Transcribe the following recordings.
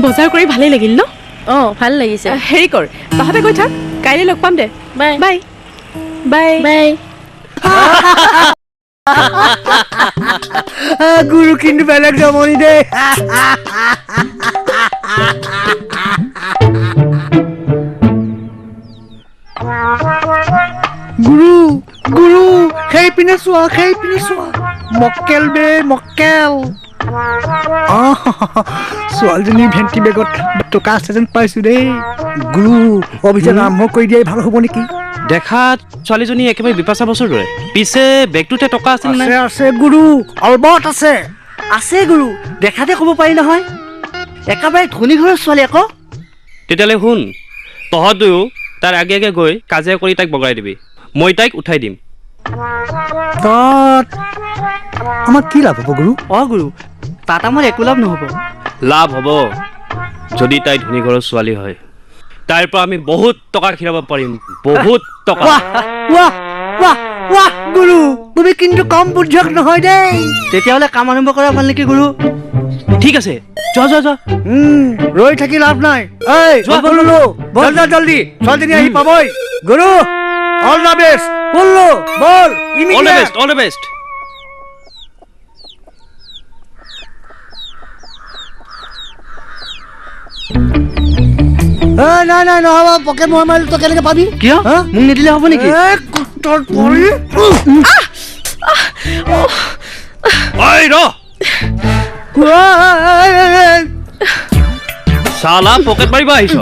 বজাৰ কৰি ভালেই লাগিল ন? অঁ, ভাল লাগিছে। হেৰি কৰ, তহঁতে গৈ থাক, কাইলৈ লগ পাম দে। Bye bye bye bye. গুৰু কিন্তু বেলেগ জমনি দেই। গুৰু গুৰু, সেইপিনে চোৱা, সেইপিনে চোৱা, মক্কেল বে মক্কেল। ছোৱালীজনীৰ ভেন্টি বেগত টকা আছে যেন পাইছো দেই। গুৰু, অভিযান আৰম্ভ কৰি দিয়াই ভাল হ'ব নেকি? দেখাত ছোৱালীজনী একেবাৰে বিপাশা বছৰ দৰে। পিছে বেগটোতে টকা আছে নাই? আছে আছে গুৰু, অলবত আছে। আছে গুৰু, দেখাতে ক'ব পাৰি নহয়, একেবাৰে ধনী ঘৰৰ ছোৱালী আকৌ। তেতিয়াহ'লে শুন, তহঁত দুয়ো তাৰ আগে আগে গৈ কাজিয়া কৰি তাইক বগৰাই দিবি, মই তাইক উঠাই দিম। তাত আমাৰ কি লাভ হ'ব গুৰু? অঁ গুৰু, তাত আমাৰ একো লাভ নহ'ব। লাভ হ'ব যদি তাই ধনী ঘৰৰ ছোৱালী হয়। তাইৰ পৰা আমি বহুত টকা খিৰাব পাৰিম, বহুত টকা। বাহ বাহ বাহ বাহ গুৰু, তুমি কিন্তু কম বুদ্ধিয়ক নহয় দেই। তেতিয়াহ'লে কাম আৰম্ভ কৰা ভাল নেকি গুৰু? ঠিক আছে, যোৱা যোৱা যোৱা। ৰৈ থাকি লাভ নাই। এই বললো, বল যা জলদি, ছোৱালীজনী আহি পাবই। গুৰু, অল the best. বললো বল, all the best, all the best. নাই নাই, নহ'ব, পকেট মোৱা মাৰিলে তই কেনেকে পাবি? কিয় মোক নিদিলে হ'ব নেকি? চালা পকেট মাৰিব আহিছ,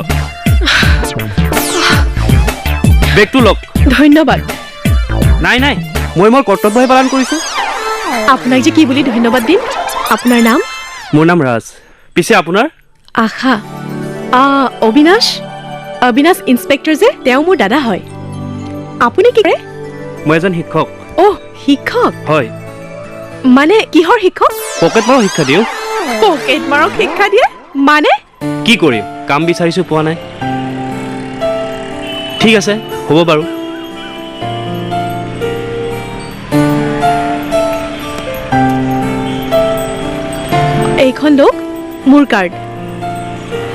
বেগটো লওক। ধন্যবাদ। নাই নাই, মই মোৰ কৰ্তব্যহে পালন কৰিছোঁ। আপোনাক যে কি বুলি ধন্যবাদ দিম। আপোনাৰ নাম? মোৰ নাম ৰাজ। পিছে আপোনাৰ? আশা। অবিনাশ, অবিনাশ ইন্সপেক্টৰ যে, তেওঁ মোৰ দাদা হয়। আপুনি কি কৰে? মই এজন শিক্ষক। অ', শিক্ষক? হয়। মানে কিহৰ শিক্ষক? পকেট মাৰক শিক্ষা দিওঁ। পকেট মাৰক শিক্ষা দিয়ে মানে? কি কৰিম, কাম বিচাৰিছোঁ পোৱা নাই। ঠিক আছে, হ'ব বাৰু। এইখন লওক মোৰ কাৰ্ড,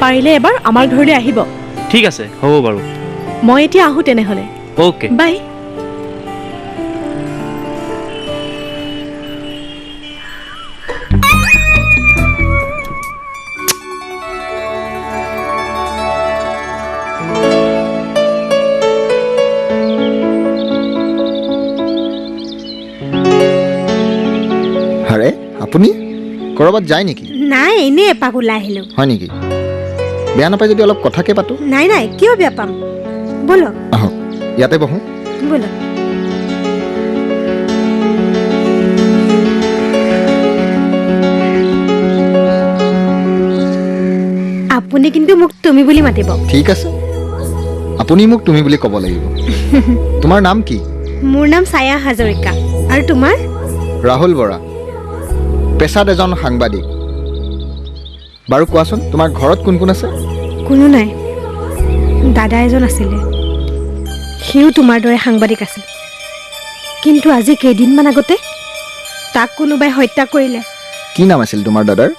পাৰিলে এবাৰ আমাৰ ঘৰলৈ আহিব। ঠিক আছে, হ'ব বাৰু। মই এতিয়া আহোঁ তেনেহ'লে। Okay, bye. আৰে আপুনি ক'ৰবাত যায় নেকি? নাই, এনেই এপাক ওলাই আহিলোঁ। হয় নেকি? বেয়া নাপায় যদি অলপ কথাকে পাতো। নাই নাই, কিয় বেয়া পাম, ব'লক। আহক, ইয়াতে বহোঁ। ব'লক। আপুনি কিন্তু মোক তুমি বুলি মাতিব। ঠিক আছে, আপুনি মোক তুমি বুলি ক'ব লাগিব। তোমাৰ নাম কি? মোৰ নাম ছায়া হাজৰিকা। আৰু তোমাৰ? ৰাহুল বৰা, পেছাত এজন সাংবাদিক। বাৰু কোৱাচোন, তোমাৰ ঘৰত কোন কোন আছে? কোনো নাই, দাদা এজন আছিলে, সিও তোমাৰ দৰে সাংবাদিক আছিল। কিন্তু আজি কেইদিনমান আগতে তাক কোনোবাই হত্যা কৰিলে। কি নাম আছিল তোমাৰ দাদাৰ?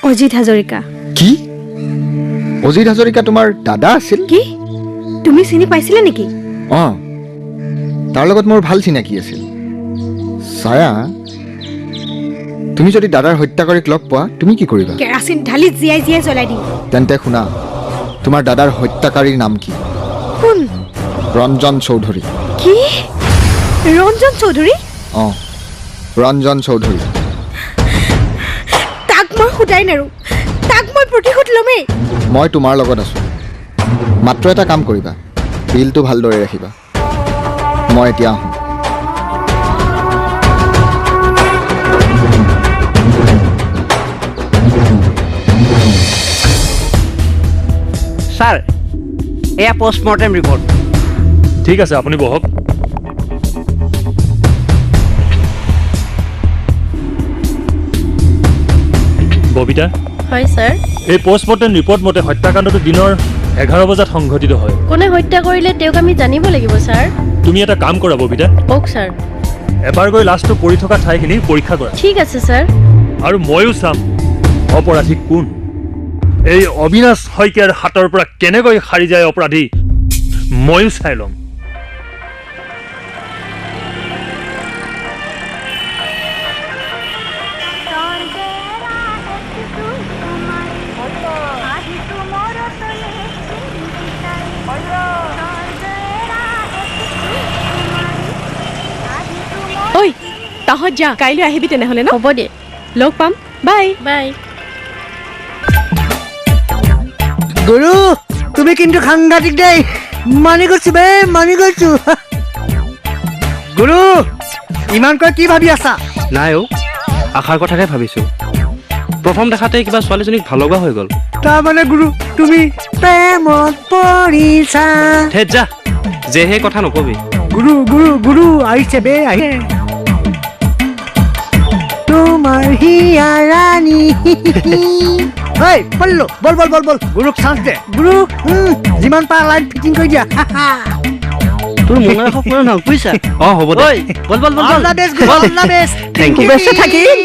অজিত হাজৰিকা। কি? অজিত হাজৰিকা তোমাৰ দাদা আছিল? কি, তুমি চিনি পাইছিলা নেকি? অঁ, তাৰ লগত মোৰ ভাল চিনাকি আছিল। ছায়া, তুমি যদি দাদাৰ হত্যাকাৰীক লগ পোৱা, তুমি কি কৰিবা? কেৰাচিন ঢালি জীয়াই জীয়াই জ্বলাই দিম। তেন্তে শুনা, তোমাৰ দাদাৰ হত্যাকাৰীৰ নাম কি? কোন? ৰঞ্জন চৌধুৰী। কি? ৰঞ্জন চৌধুৰী? অঁ, ৰঞ্জন চৌধুৰী। তাক মই সোধাই নাৰো, তাক মই প্ৰতিশোধ ল'মেই। মই তোমাৰ লগত আছোঁ, মাত্ৰ এটা কাম কৰিবা, বিলটো ভালদৰে ৰাখিবা। মই এতিয়া আহোঁ। ছাৰ, এয়া পষ্টমৰ্টেম ৰিপৰ্ট। ঠিক আছে, আপুনি বহক। ববিতা। হয় ছাৰ। এই পষ্টমৰ্টেম ৰিপৰ্ট মতে হত্যাকাণ্ডটো দিনৰ 11 বজাত সংঘটিত হয়। কোনে হত্যা কৰিলে তেওঁক আমি জানিব লাগিব ছাৰ। তুমি এটা কাম কৰা ববিতা। কওক ছাৰ। এবাৰ গৈ লাষ্টটো পৰি থকা ঠাইখিনি পৰীক্ষা কৰা। ঠিক আছে ছাৰ। আৰু ময়ো চাম অপৰাধী কোন। এই অবিনাশ শইকীয়াৰ হাতৰ পৰা কেনেকৈ সাৰি যায় অপৰাধী, ময়ো চাই ল'ম। ঐ তহঁত যা, কাইলৈ আহিবি তেনেহ'লে ন? হ'ব দে, লগ পাম, বাই বাই। গুৰু তুমি কিন্তু সাংঘাতিক দেই, মানি গৈছো বে, মানি গৈছো। গুৰু ইমানকৈ কি ভাবি আছা? নাই অ', আশাৰ কথাকে ভাবিছোঁ। প্ৰথম দেখাতে কিবা ছোৱালীজনীক ভাল লগা হৈ গ'ল। তাৰমানে গুৰু তুমি প্ৰেমত পৰিছা? ধেত যা, যেহে কথা নকবি। গুৰু গুৰু গুৰু আহিছে বে, আহিছে তোমাৰ হিয়া ৰাণী। ঐ পল্লু, বল বল বল বল, গুৰুক চান্স দে। গুৰু যিমান পাৰা লাইন ফিটিং কৰি দিয়া। তোৰ মনৰ আশা পূৰণ হওক, বুজিছা? অঁ হ'ব দে। ঐ বল বল বল all the best Guru, all the best. Thank you. শুভেচ্ছা থাকিল।